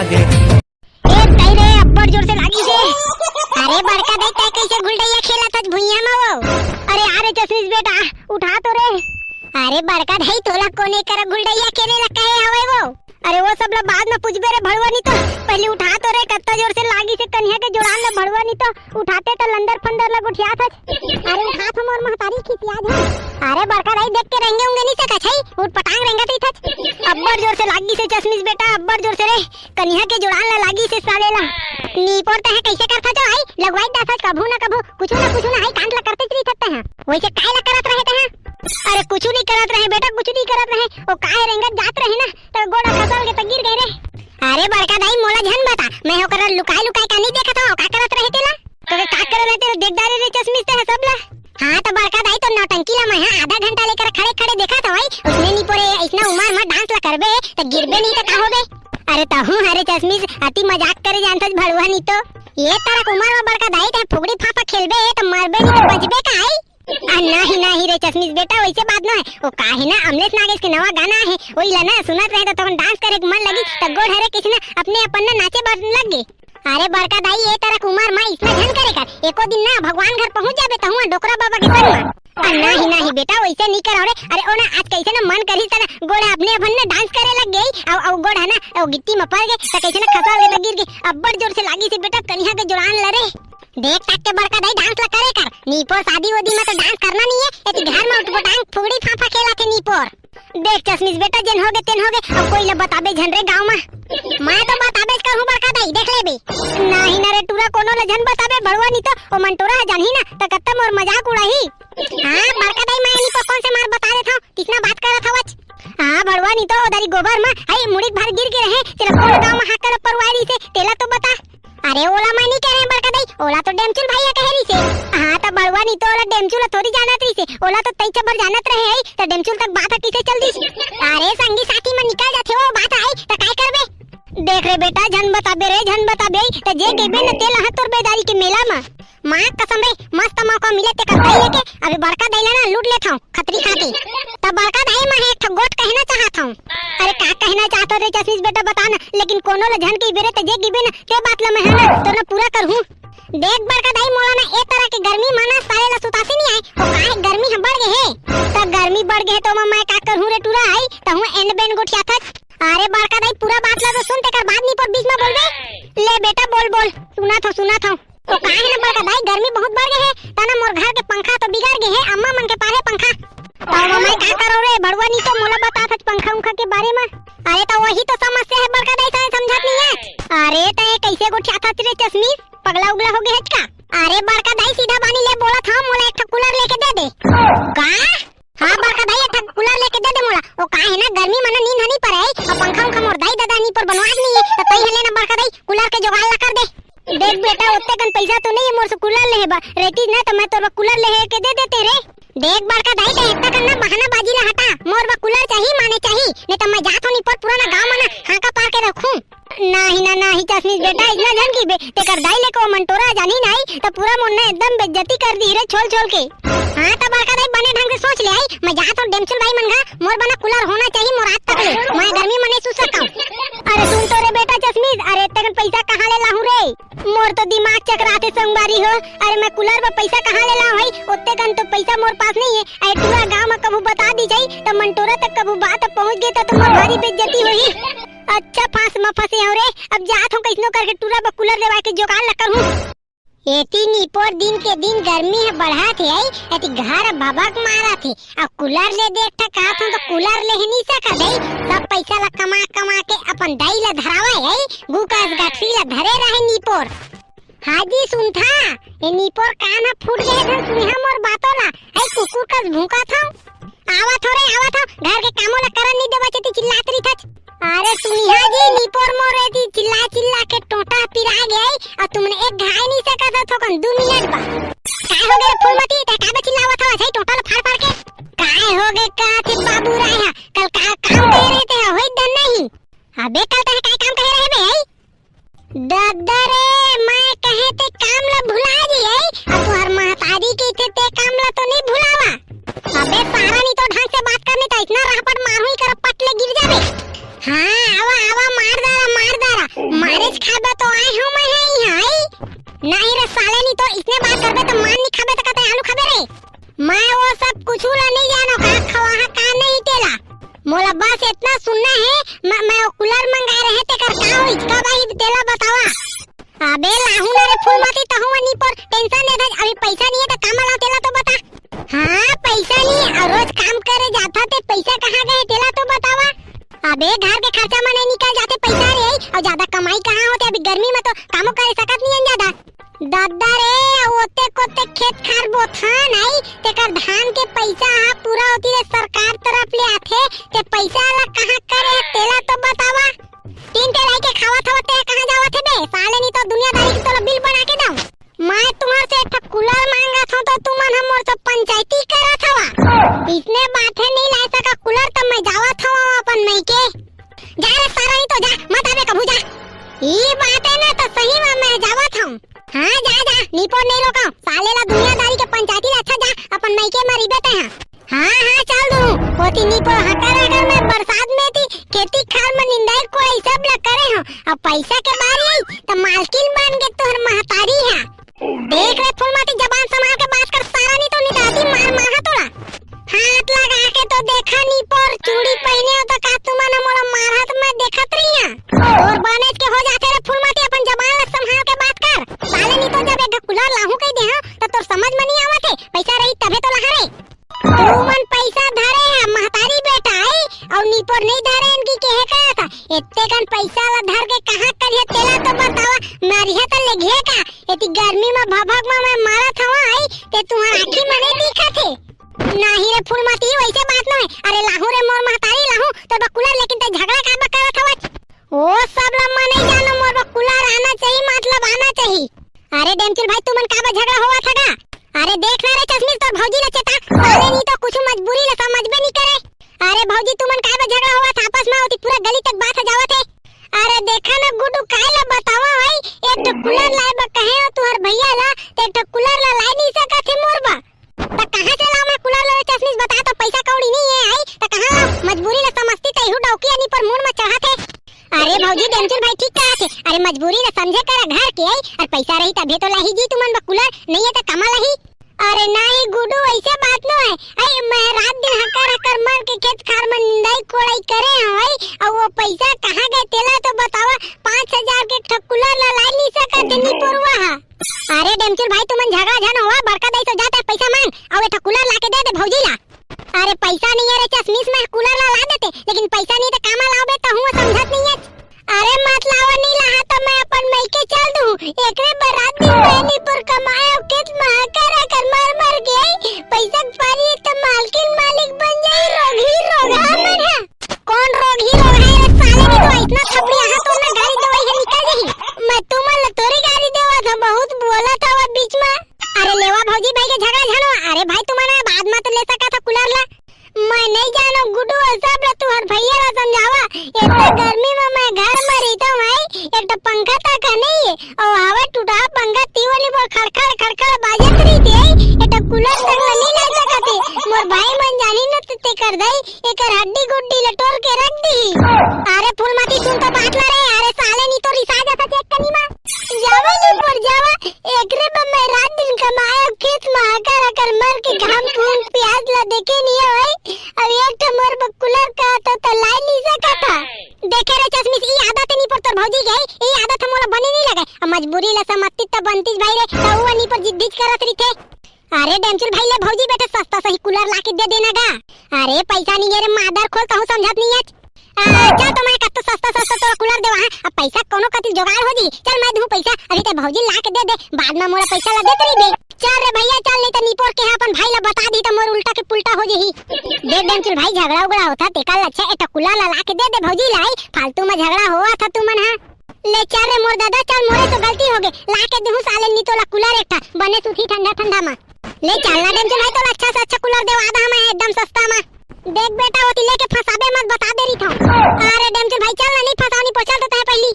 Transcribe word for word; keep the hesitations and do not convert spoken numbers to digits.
ए दाई रे, अब्बड़ जोर से लागिस हे। अरे बड़का दाई, तैं कइसे गुलडइया खेलत हस भुइयां म वो? अरे आ रे चश्मिश बेटा, उठा तो रे। अरे बड़का दाई, तोला कोन ए करा गुलडइया खेले ला कहे हवय वो? अरे वो सब ला बाद म पूछबे रे भड़वा, नहीं तो पहली उठा तो रे, कत्ता जोर से लागिस हे कनिहा के जोड़ान ला भड़वा, नहीं तो उठाते त लंदर फंदर ला गोठियात हस। अरे उठा तो मोर महतारी खिसिया जा। अरे बड़का दाई, देख के रेंगे उंगे नहीं सकत हस, उठ पटांग रेंगत रहिथस। अब्बड़ जोर से लागिस हे चश्मिश बेटा, अब्बड़ जोर से रे। कनिहा के जोड़ान ला लागिस हे साले ला। नीपोर तैं कइसे करथस ओ आई, लगवाई दाथस कभू ना कभू, कुछु ना कुछु ना आई कांड ला करते रहिथस तैं। वइसे काय ला करत रहे तैं? अरे कुछु नहीं करत रहे बेटा, कुछु नहीं करत रहे। ओ काहे रेंगत जात रहे ना, त गोड़ खसल गे त गिर गे रे। अरे बड़का दाई, मोला झन बता, मैं ओकरा लुकाय लुकाय का नहीं देखत हंव, का करत रहे तेला? तो का करत रहे तेला, देख डारे रे चश्मिश तैं सब ला। हाँ त बड़का दाई, तोर नौटंकी ला मैं हा आधा घंटा ले खड़े खड़े देखत हंव, ओइसने नीपोर ए, अइसना उमर म डांस ला करबे त गिरबे नहीं त का होबे? अरे तहूं हरे चश्मिश, अति मजाक करे जानथस भड़वा, नहीं तो ए तरक उमर म बड़का दाई तैं फुगड़ी फाफा खेलबे त मरबे नहीं त बचबे का आई? आ, नहीं, नहीं रे चश्मिश बेटा, वइसे बात नोहे। ओ का हे ना, अमलेश नागेश के नवा गाना हे, ओही ला ना सुनत रहे त तोहन डांस करे के मन लगिस, त गोड़ हरे कइसे ना अपने अपन ना नाचे बर लग गे। अरे बड़का दाई, ए तरक उमर म अइसना झन करे कर, एको दिन ना भगवान घर पहुंच जाबे तहूं डोकरा बाबा के संग म। आ, नहीं, नहीं बेटा, वइसे नहीं करव रे। अरे ओ ना आज कइसे ना मन करिस त ना गोड़ ह अपने अपन ना डांस करे लग गे, अउ, अउ गोड़ ह ना ओ गिट्टी म पड़ गे त कइसे ना खसल गे त गिर गे। अब्बड़ जोर से लागिस हे बेटा कनिहा के जोड़ान ला रे। देख ताक के बड़का दाई डांस ला करे कर। नीपोर शादी वोदी म तो डांस करना नहीं हे। एती घर म उठपटांग फुगड़ी फाफा खेलत हे नीपोर। देख चश्मिश बेटा, जेन होगे तेन होगे, अब कोई ला बताबे झन रे गांव म। मैं तो बताबेच करहूं बड़का दाई, देख लेबे। नहीं ना रे टूरा, कोनो ला झन बताबे भड़वा, नहीं तो ओ मंटोरा ह जानही ना त कत्ता मोर मजाक उड़ाही। हाँ बड़का दाई, मैं नीपोर कोन से मार बता देथंव, कइसना बात करत हवच। हाँ भड़वा, नहीं तो ओ दरी गोबर म हई मुड़ी भर गिर गे रहे, तेला कोन गांव म हाकर परवाय रहिसे, तेला तो बता। अरे ओला मैं नहीं कहे रहें बड़का दाई, ओला तो डेमचुल भाई ह कहे रहिसे। हाँ त बड़वा, नहीं तो ओला डेमचुल ह थोड़ी जानत रहिसे, ओला तो तइच भर जानत रहे हई, त डेमचुल तक बात ह कइसे चल दिस? अरे संगी साथी म निकल जाथे ओ बात आई, त काय करबे? देख रे बेटा, झन बताबे रे, झन बताबे, त जे गेबे न तेला ह तोर बेदारी के मेला म। माँ कसम रे, मस्त मौका मिले तेकर दाई लेके, अभी बड़का दाई ला ना लूट लेथंव। खतरी खाके। त बड़का दाई, मैं एक ठो गोठ कहना चाहत हंव। अरे का कहना चाहत हस रे चश्मिश बेटा, बता ना, लेकिन कोनो ला झन कहिबे रे, त जे कहिबे ना, ते बात ला मैं हा ना तोर ना पूरा करहूं। देख बड़का दाई, मोला ना ए तरह के गर्मी म ना साले ला सुतासी नहीं आय। ओ काहे गर्मी ह बढ़ गे हे? त गर्मी बढ़ गे हे त ओमा मैं का करहूं रे टूरा, आई तहूं एंड बेंड गोठियाथस। अरे बड़का दाई, पूरा बात ला तो सुन, तेकर बाद नीपोर बीच म बोलबे। ले बेटा बोल बोल, सुनत हंव सुनत हंव। ओ काहे ना बड़का दाई, गर्मी बहुत बढ़ गे हे, त ना मोर घर के पंखा तो बिगड़ गे हे, अम्मा मन के पारे पंखा। त मैं का करंव रे भड़वा, नहीं तो मोला बताथस पंखा उंखा के बारे म। अरे त वही तो समस्या हे बड़का दाई, तैं समझत नहीं हे। अरे तैं कइसे गोठियाथस रे चश्मिश, पगला उगला हो गे हच का? अरे बड़का दाई, सीधा बानी ले बोलत हंव, मोला एक ठो कूलर लेके दे दे। का? हाँ बड़का दाई, एक ठो कूलर लेके दे दे मोला। ओ काहे ना गर्मी म ना नींद ह नहीं परे, अउ पंखा उंखा मोर दाई ददा नीपोर बनवात नहीं हे, त तैं ह ले ना बड़का दाई कूलर के जुगाड़ ला कर दे। देख बेटा, ओत्ते कन पइसा तो नहीं हे मोर से कूलर लेहे बर, रहितिस ना त मैं तोर बर कूलर लेहे के दे देतेंव रे। देख बड़का दाई, तैं एत्ता कन ना बहानाबाजी ला हटा, मोर बर कूलर चाही माने चाही, नहीं त मैं जात हंव नीपोर, पूरा ना गांव म ना हांका पार के रखहूं। नहीं ना नहीं चश्मिश बेटा, अइसना झन कहिबे, तेकर दाई लेके ओ मंटोरा ह जानही नहीं त पूरा मोर ना एकदम बेइज्जती कर दिही रे छोल छोल के। हाँ त बड़का दाई बने ढंग से सोच ले आई, मैं जात हंव डेमचुल भाई मन घर, मोर बर ना कूलर होना चाही मोर आज तक ले, मैं गर्मी म नहीं सूत सकंव। अरे सुन तो रे बेटा चश्मिश, अरे एत्ते कन पइसा कहां ले लाहूं रे? मोर तो दिमाग चकराथे संगवारी हो। अरे मैं कूलर बर पइसा कहां ले लाहूं भाई? ओत्ते कन तो पइसा मोर पास नहीं हे। अरे टूरा गांव म कभू बता दिस जाही त मंटोरा तक कभू बात पहुंच गे त तो मोर भारी बेइज्जती होही। अच्छा फांस म फंसे हंव रे, अब जात हंव कइसनो करके टूरा बर कूलर लेवाय के जुगाड़ ल करहूं। एती नीपोर दिन के दिन गर्मी ह बढ़त हे, एती घर भभक मारत हे, अउ कूलर ले दे एक ठा कहत हंव त कूलर ले ही नहीं सकत हे, सब पइसा ला कमा कमा के अपन दाई ला धरावय हे, गुकस गठरी ला धरे रहे नीपोर। हाँ जी सुनथा, ए नीपोर कान ह फूट गे हे धन सुनिहा मोर बातों ला, ए कुकुर कस भूंकत हंव। आवत हंव रे, आवत हंव, घर के कामों ला करन नहीं देवत एती चिल्लात रहिथच। अरे सुनिहा जी, नीपोर मोर एती चिल्ला चिल्ला के टोंटा पिरा गे हे, अउ तुमन एक घाय नहीं सकत हो थोकन दू मिनट बर। काय हो गे रे फूलमती, तैं काबर चिल्लावत हवस, हे टोंटा ला फाड़ फाड़ के? काय हो गे काथे बाबू राय हा, कल का काम कहे रहे तैं, होई धन नहीं। अबे कल तैं काय काम कहे रहे बे, हे? ददा रे, मैं कहे तैं काम ला भुला गे हे, अउ तुंहर महतारी कहिथे तैं काम ला तो नहीं भुलावा। अबे सारा नहीं तो ढंग से बात करने त अइसना रहपट मारहूं, एकर पट ले गिर जाबे। हाँ, आवा, आवा, मार डारा, मार डारा, तब कुछु ला नहीं जानो, का खवा हा, का नहीं तेला। मोला बस इतना सुनना है, मैं, मैं वो कूलर मंगाए रहे, तेकर का होइस, कब आही तेला बतावा। अबे लाहू ना रे फूलमती, तहूँ नी पर टेंशन दे दे, अभी पैसा नहीं है तो कामा लाओ तेला तो बता। हाँ, पैसा नहीं है, और रोज काम करे जाथा ते पैसा कहाँ गए तेला तो बतावा। अबे घर के खर्चा में नहीं निकल जाते पैसा रे, और ज्यादा कमाई कहाँ होते, अभी गर्मी में तो कामो करे सकत नहीं है ज्यादा। दादा रे, ओते कोते खेत खार बोथन आई, तेकर धान के पैसा हा पूरा होती रे सरकार तरफ ले आथे, ते पैसा ला कहाँ करे तेला तो बतावा। तीन ते लाई के खावत हवत ते कहाँ जावत हे बे? साले नी तो दुनियादारी के तोला बिल बना के दऊं। मैं तुम्हार से एक ठो कूलर मांगत हूँ तो तुमन हम मोर से पंचायती करत हवा। इसने बात है नहीं ला सका कूलर तो मैं जावत हूँ अपन मइके। जा रे सारा नी तो जा, मत आवे कभू जा। ई बात है ना तो सही में मैं जावत हूँ। हाँ जा जा, निपोर नहीं रोका, साले ला दुनियादारी के पंचायती ला अच्छा जा, अपन मइके में रिबे ते हाँ। हाँ हाँ चल दूँ, ओती निपोर हकर हकर मैं बरसात में थी खेती खार में निंदाई कोई सब ला करे हूँ। अब पैसा के बारी आई तो मालकिन बन के तोहर महतारी है। देख रे फूलमती, जबान संभाल के बात कर, सारा नी तो निदादी मार मार हा तोला। हाथ लगा के तो देखा निपोर, चूड़ी पहने हो तो का तुमन मोला मारत मैं देखत रही हां। तोर बनेच के हो जाथे रे फूलमती, अपन जबान ला संभाल के बात कर। साले नी तो जब एक कूलर लाहू कह दे हां तो तोर समझ में नहीं आवत हे, पैसा रही तभे तो लहा रे। तुमन पैसा धरे हा महतारी बेटा आई, और निपोर नहीं धरे इनकी कहे का था। इतने कन पैसा ला धर के कहाँ करिए तेला तो बतावा, मारिया तो लेगिए का। इतनी गर्मी में भभक में मैं मारत हवा आई, ते तुम्हार आँखी में नहीं दिखा थे। नहीं रे फूलमती, वैसे बात नहीं। अरे लाहू रे मोर महतारी लाहू, तो बकुलर लेकिन ते झगड़ा का बकरत हवा। ओ सब ला मैं नहीं जानो, मोर बकुलर आना चाहिए, मतलब आना चाहिए। अरे डेमचुल भाई, तुमन का बा झगड़ा होवा था का? अरे देख ना रे चश्मिश, तोर भौजी ला चेता, साले नी तो कुछ मजबूरी ला समझबे नहीं करे। अरे भौजी, तुमन का बा झगड़ा होवा था आपस में, ओती पूरा गली तक बात हो जावत हे। अरे देखा ना गुड्डू, काय ला बतावा भाई, एक ठो कूलर लाए बा कहे हो तुहर भैया ला, ते एक ठो कूलर ला लाए नहीं सकत हे मोर बा। त कहाँ से लाऊं मैं कूलर ला रे चश्मिश, बता तो, पैसा कौड़ी नहीं है आई, त कहाँ लाऊं? मजबूरी ला समझती त इहू डौकी अनी पर मूड़ में चढ़ा थे। अरे भौजी, डेमचुल भाई ठीक कहा थे, अरे मजबूरी ला समझे करा घर के आई, और पैसा रही तभे तो लाही जी तुमन बा कूलर, नहीं है त कमा लाही। अरे नहीं गुड्डू, ऐसे बात नो है। आई मैं रात दिन हकर हकर मर के खेत खार में निंदाई कोड़ाई करे हूँ आई, और वो पैसा कहाँ गए तेला तो बतावा। पाँच हजार के ठो कूलर ला लाई नहीं सकत हे निपोरवा हा। अरे डेमचुल भाई, तुमन झगड़ा झन होवा, बड़का दाई तो जाते पैसा मांग, और ये ठो कूलर ला के दे दे भौजी ला। अरे पैसा नहीं है रे चश्मिश, मैं कूलर ला ला देते, लेकिन पैसा नहीं तो कामा लाओ बे, तो हुआ समझत नहीं है। अरे मत लावा, नहीं लाहा तो मैं अपन मइके चल दूं। एकरे बर रात दिन बहनी पर कमाए अउ खेत में हकर हकर मर मर के पैसा पानी तो मालकिन मालिक बन जाई। रोगही रोगहा मन है। कौन रोगही रोगहा है रे साले, नहीं तो इतना थपड़ी आहा तो मैं गाड़ी दवाई है निकल जाही। मैं तुमन ला थोड़ी गाड़ी देवा था, बहुत बोला था वो बीच में। अरे लेवा भौजी भाई के झगड़ा झनो। अरे भाई तुमन बाद में तो ले सका था कूलर ला। मैं नहीं जानो गुड्डू, सब ला तुहर भैया ला समझावा। इतना गर्मी में मैं घर में रहिथों भाई, एक तो पंखा तक नहीं है, और हवा टूटा पंखा तीवली पर खड़खड़ खड़खड़ बाजत रहिथे, एक तो कूलर तक ला नहीं ले सकत हे। मोर भाई मन जानी न ते कर दई, एकर हड्डी गुड्डी ला टोर के रख दी। अरे फूलमती सुन तो बात ला रे, अरे साले नहीं तो रिसा जाता चेक कनी मा। जावा निपोर जावा, एकरे बर मैं रात दिन कमाए अउ खेत में आकर आकर मर के घाम फून प्यास ला देखे नहीं होई। अब एक ठो मोर बर कूलर का तो, तो लाई नहीं सका था। देखे रे चश्मिश, ई आदत है निपोर तोर भौजी के, ई आदत हम मोला बने नहीं लगे। अब मजबूरी ला समझती तब बनतीस भाई रे, तो वो निपोर जिद्दीच करत रहिथे। अरे डेमचुल भाई ले भौजी बेटा सस्ता सही कूलर ला के दे देना गा। अरे पैसा नहीं है रे मादर खोल, तहूँ समझत नहीं है। आ, चल तो मैं कत्तो सस्ता सस्ता तोला कूलर देवा, हाँ। अब पैसा कोनो कतिल जुगाड़ हो जी। चल मैं दूँ पैसा, अभी ते भौजी ला के दे दे, बाद में मोला पैसा ला देत रहिबे। चल रे भैया चल, नहीं तो निपोर के यहाँ अपन भाई ला बता दी तो मोर उल्टा के पुल्टा हो जही। देख डेमचुल भाई झगड़ा उगड़ा होता, तेकर अच्छा एक ठो कूलर ला, ला के दे दे भौजी लाई, फालतू में झगड़ा होवा था तुमन हा। ले चल रे मोर दादा चल, मोरे तो गलती हो गई, ला के दूँ साले नी तोला कूलर एक ठा, बने सूती ठंडा ठंडा में। ले चल ना डेमचुल भाई, तोला अच्छा से अच्छा कूलर देवा दा मैं एकदम सस्ता में। देख बेटा, ओती लेके फंसाबे मत, बता दे रही था। अरे डेमचुल भाई चल ना, नहीं फंसाओ, नहीं पहुंचा तो तय पहली।